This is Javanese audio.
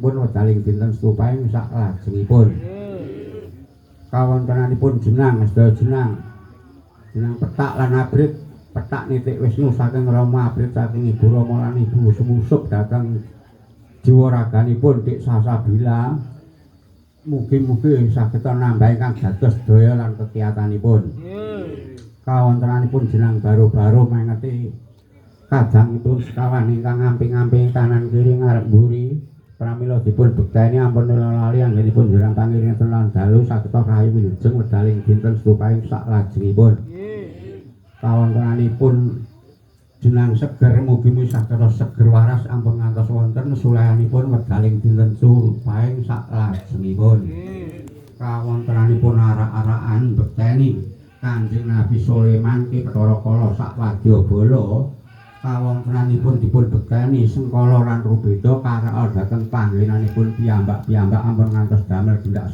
pun wedaling dinten Setu Pahing saklajengipun. Kawontenanipun jenang sedaya jenang. Jenang petak lan abrit, petak nitik Wisnu saking Rama, abrit saking Ibu Rama lan Ibu sumusup dhateng jiwa raganipun Dik Sasabila. Mugi-mugi saged nambah ingkang dados daya lan kekiyatanipun. Kawontenanipun jenang baru-baru mengeti kadangipun sekawan ingkang ngamping-amping kanan kiri ngarep mburi, pramila dipun bekteni ampun lali anggenipun njerang pangiring lan dalu saged rahayu wilujeng wedaling dinten Setu Pahing saklajengipun. Kawontenanipun jenang seger, mugi-mugi saged seger waras ampun ngantos wonten sulehanipun wedaling dinten Setu Pahing saklajengipun. Kawontenanipun arak-arakan bekteni Kanjeng Nabi Sulaiman Ki Bathara Kala sak wadyabala, kawontenanipun dipun bekteni sengkala lan rubeda karaka dhateng panggenanipun piyambak-piyambak ampun ngantos damel gindak.